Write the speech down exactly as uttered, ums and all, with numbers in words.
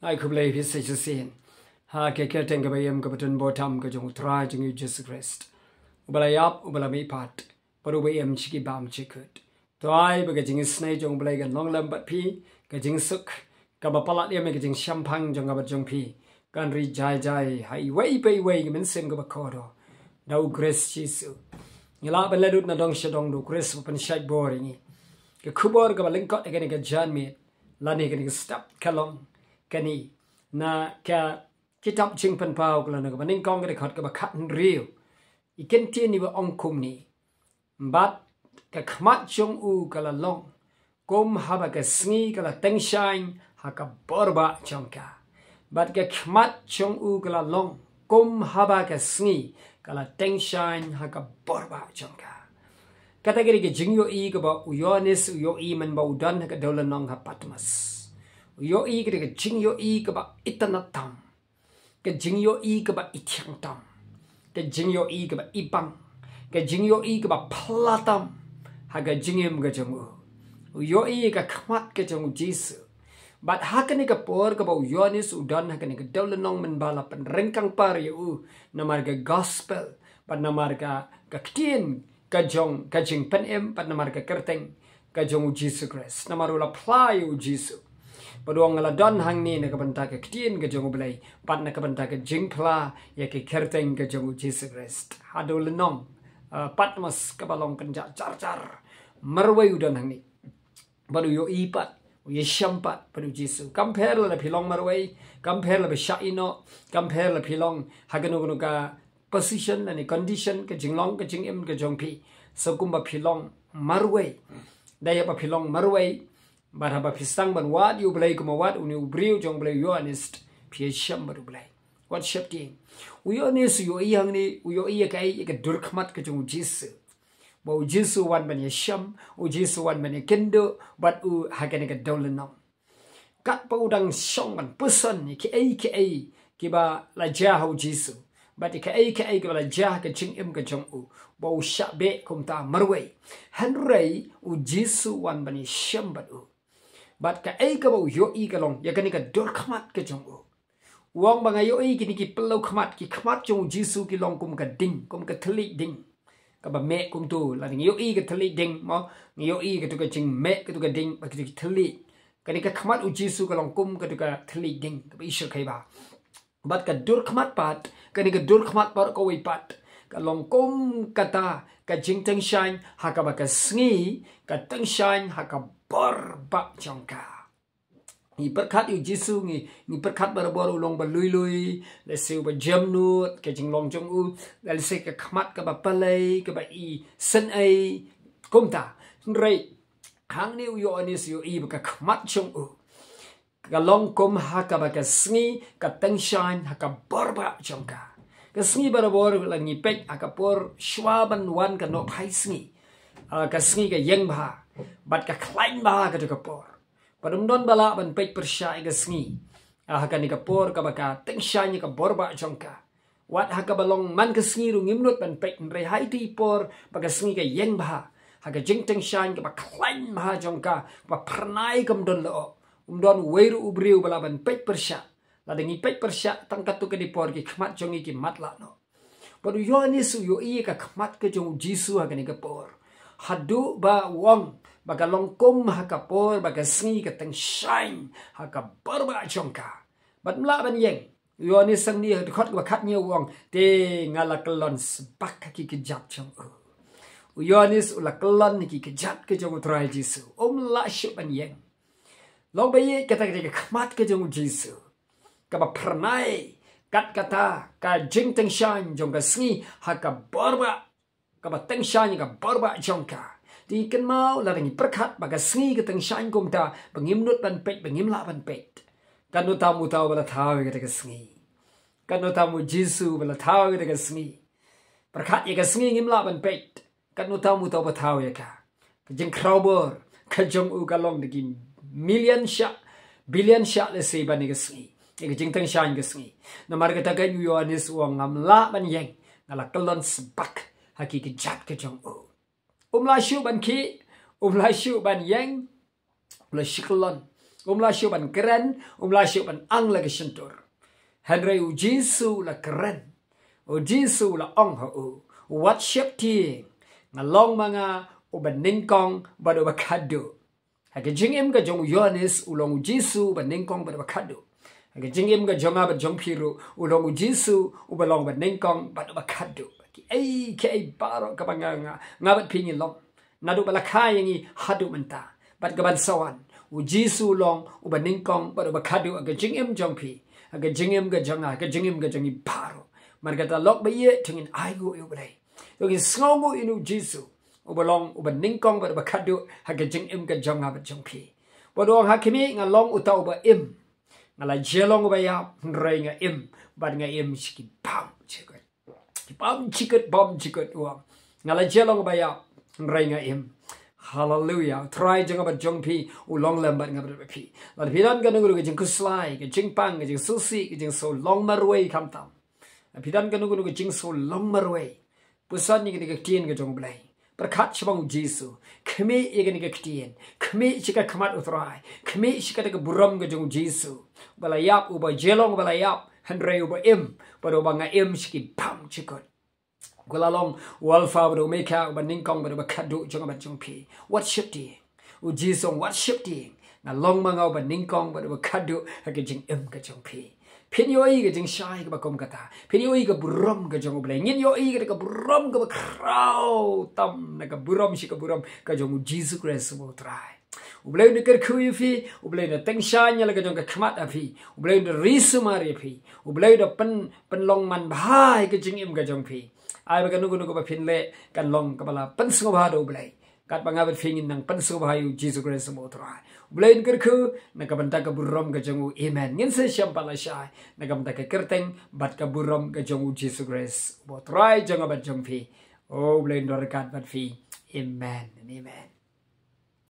Ai khublei phi sa shisien ha ka kyrteng kaba im kaba donbor tam ka jong U Trai jong ngi U Jisu Khrist, uba la ïap, uba la mihpat, bad uba im shi ki bymjukut. To ai ba ka jingisynei jong U Blei kan long lem bad phi, ka jingsuk kaba palat ïa me, ka jingshemphang jong nga bad jong phi kan ri jai jai ha iwei pa iwei ka mynsiem kaba kordor da U Khrist Jisu. Ngi lah ban leit lut na dong sha dong da U Khrist ba pynshait bor ïa ngi. Ka khubor kaba lyngkot ïa kane ka janmiet lane kane ka step ka long kane na ka kitab Jingpynpaw ka lynnong kaba nyngkong, ka dkhot kaba khathynriew. I kyntien iba ong kumne: Bad ka khmat jong u ka la long kum haba ka sngi ka la tyngshaiñ ha ka bor bah jong ka. Bad ka khmat jong u ka la long kum haba ka sngi ka la tyngshaiñ ha ka bor bah jong ka. Kata ka dei ka jingïohi kaba u Ïoannis u ïohi mynba u don ha ka dewlynnong ha Patmos. U ïohi, kata ka jingïohi kaba itynnad tam, ka jingïohi kaba ithiang tam, ka jingïohi kaba ibang, ka jingïohi kaba phylla tam ha ka jingim ka jong u. U ïohi ka khmat ka jong U Jisu. Bad ha kane ka por kaba u Ïoannis u don ha kane ka dewlynnong mynba la pynryngkang par ïa u namar ka gospel, bad namar ka, ka ktien ka jong ka jingpynim, bad namar ka kyrteng ka jong U Jisu Khrist, namar u la phla ïa U Jisu. Bad u ong, nga la don hangne na ka bynta ka ktien ka jong U Blei bad na ka bynta ka jingphla ïa ka kyrteng ka jong U Jisu Khrist. Ha dewlynnong, uh, Patmos kaba long kynjah jar jar, marwei u don hangne. Bad u ïohi pat, u ïashem pat bad U Jisu. Kam pher lada phi long marwei, kam pher lada phi shah ïehnoh, kam pher lada phi long ha kano kano ka position lane condition, ka jinglong ka jingim ka jong phi, sa kumba phi long marwei. Da ïa ba phi long marwei, bad haba phi sdang ban wad ïa U Blei kumba wad une u briew jong U Blei u Ïoannis, phi ïashem bad U Blei. Wat sheptieng. U Ïoannis u ïohi hangne, u ïohi ïa kaei? Ïa ka dur khmat ka jong U Jisu. Ba U Jisu u wan ban ïashem, U Jisu u wan ban ïakynduh bad u ha kane ka dewlynnong. Katba u dang shong ban puson ïa kiei kiei kiba la jia ha U Jisu, bad ïa kiei kiei kiba la jia ha ka jingim ka jong u, ba u shah beh kumta marwei. Hynrei U Jisu u wan ban ïashem bad u. Bad kaei kaba u ïohi ka long ïa kane ka dur khmat ka jong u. U ong ba nga ïohi kine ki pynlong khmat, ki khmat jong U Jisu ki long kum ka ding, kum ka thylliej ding kaba meh kumto. Lada ngi ïohi ka thylliej ding, mo, ngi ïohi kato ka jingmeh kato ka ding bad kato ki thylliej. Kane ka khmat U Jisu ka long kum kato ka thylliej ding kaba i shyrkhei bha. Bad ka dur khmat pat, kane ka dur khmat baroh kawei pat, ka long kum kata ka jingtyngshaiñ ha kaba ka sngi ka tyngshaiñ ha ka bor bah jong ka. Ngi pyrkhat ïa U Jisu, ngi, ngi pyrkhat barabor u long ba lui lui, lehse uba jemnud, ka jinglong jong u lehse ka khmat kaba palei, kaba i synei kumta. Hynrei hangne u Ïoannis u ïohi ba ka khmat jong u ka long kum ha kaba ka sngi ka tyngshaiñ ha ka bor bah jong ka. Ka sngi barabor lada ngi peit ha ka por shuwa ban wan ka nohphai sngi, ah, ka sngi ka ïeng bha bad ka khlaiñ bha kato ka por. Bad ym don ba lah ban peit pyrshah ïa ka sngi, ah, ha kane ka por kaba ka tyngshaiñ ïa ka bor bah jong ka. Wat ha kaba long man ka sngi ruh ngim nud ban peit, hynrei ha ito i por ba ka sngi ka ïeng bha, ha ka jingtyngshaiñ kaba khlaiñ bha jong ka, kaba phyrnai kam don lyoh, ym don uwei ruh u briew ba lah ban peit pyrshah. Lada ngi peit pyrshah tang katto katne por, ki khmat jong ngi ki matlah noh. Bad u Ïoannis u ïohi ïa ka khmat ka jong U Jisu ha kane ka por, haduh ba u ong ba ka long kum ha ka por ba ka sngi ka tyngshaiñ ha ka bor bah jong ka. Bad ym lah ban ïeng. U Ïoannis hangne ha ka dkhot kaba khathynñiew u ong, te nga la kyllon sbak ha ki kjat jong u. U Ïoannis u la kyllon ha ki kjat ka jong U Trai Jisu. Um lah shuh ban ïeng. Long ba ïeit, kata ka dei ka khmat ka jong U Jisu kaba phyrnai kat kata ka jingtyngshaiñ jong ka sngi ha ka bor bah, kaba tyngshaiñ ha ka bor bah jong ka. Te kynmaw, lada ngi pyrkhat ba ka sngi ka tyngshaiñ kumta, ba ngim nud ban peit, ba ngim lah ban peit, katno tam uta uba la thaw ïa kata ka sngi? Katno tam U Jisu uba la thaw ïa kata ka sngi? Pyrkhat ïa ka sngi, ngim lah ban peit, katno tam uta uba thaw ïa ka? Ka jingkhraw bor ka jong u ka long da ki million shah, billion shah lehse ban ïa ka sngi, ïa ka jingtyngshaiñ ka sngi. Namar kata ka, u Ïoannis u ong, ngam lah ban ïeng, nga la kyllon sbak ha ki kjat ka jong u. Um lah shuh ban khih, um lah shuh ban ïeng, u la shu kyllon Um la shu ban kren, um la shu ban ang la ka shyntur. Hynrei u Jisu u la kren. U Jisu u la ong ha u, wat sheptieng, nga long ma nga uba nyngkong bad uba khadduh. Ha ka jingim ka jong u Ïoannis u long u Jisu uba nyngkong bad uba khadduh. Ha ka jingim ka jong nga bad jong phi ruh u long u Jisu uba long uba nyngkong bad uba khadduh. Kiei kiei baroh kaba nga nga nga bad phi ngi long, naduh ba la kha ïa ngi haduh mynta, bad kaban sa wan, u Jisu u long uba nyngkong bad uba khadduh ha ka jingim jong phi, ha ka jingim ka jong nga, ha ka jingim ka jong ngi baroh. Mar kata lok ba ïeit to ngin ainguh ïa u Blei, to ngin sngewnguh ïa u Jisu uba long uba nyngkong bad uba khadduh ha ka jingim ka jong nga bad jong phi. Bad u ong ha khmih, nga long uta uba im. Nga la jia long uba ïap, hynrei nga im, bad nga im sha ki bymjukut. Ki bymjukut, bymjukut, u ong. Nga la jia long uba ïap, hynrei nga im. Haleluia. U Trai jong nga bad jong phi u long lem bad nga bad phi. Lada phi don kano kano ka jingkhuslai, ka jingpang, ka jingsngewsih, ka jingsngew long marwei khamtam, lada phi don kano kano ka jingsngew long marwei, pyrshang ïa kane ka ktien ka jong u Blei. Pyrkhat shaphang u Jisu. Khmih ïa kane ka ktien. Khmih sha ka khmat u Trai. Khmih sha kata ka burom ka jong u Jisu, uba la ïap, uba jia long uba la ïap, hynrei uba im, bad uba nga im sha ki bymjukut. Ko la long u Alpha bad u Omega, uba nyngkong bad uba khadduh jong nga bad jong phi. Wat sheptieng. U Jisu u ong, wat sheptieng, nga long ma nga uba nyngkong bad uba khadduh ha ka jingim ka jong phi. Phin ïohi ka jingshai kaba kum kata. Phin ïohi ka burom ka jong u Blei. Ngin ïohi kata ka burom kaba khraw tam na ka burom sha ka burom ka jong u Jisu Khrist uba u Trai. U Blei un da kyrkhu ïa phi, u Blei un da tyngshaiñ ïa la ka jong ka khmat ha phi, u Blei un da ri sumar ïa phi, u Blei un da pyn, pynlong manbha ïa ka jingim ka jong phi. Ai ba kano kano kaba phin leh kan long kaba la pynsngewbha da u Blei, katba nga bad phi ngin nang pynsngewbha ïa u Jisu Khrist uba u Trai. U Blei un kyrkhu na ka bynta ka burom ka jong u. Amen. Ngin sa ïashem pat lashai na ka bynta ka kyrteng bad ka burom ka jong u Jisu Khrist uba u Trai jong nga bad jong phi. O, u Blei un don ryngkat bad phi. Amen and amen.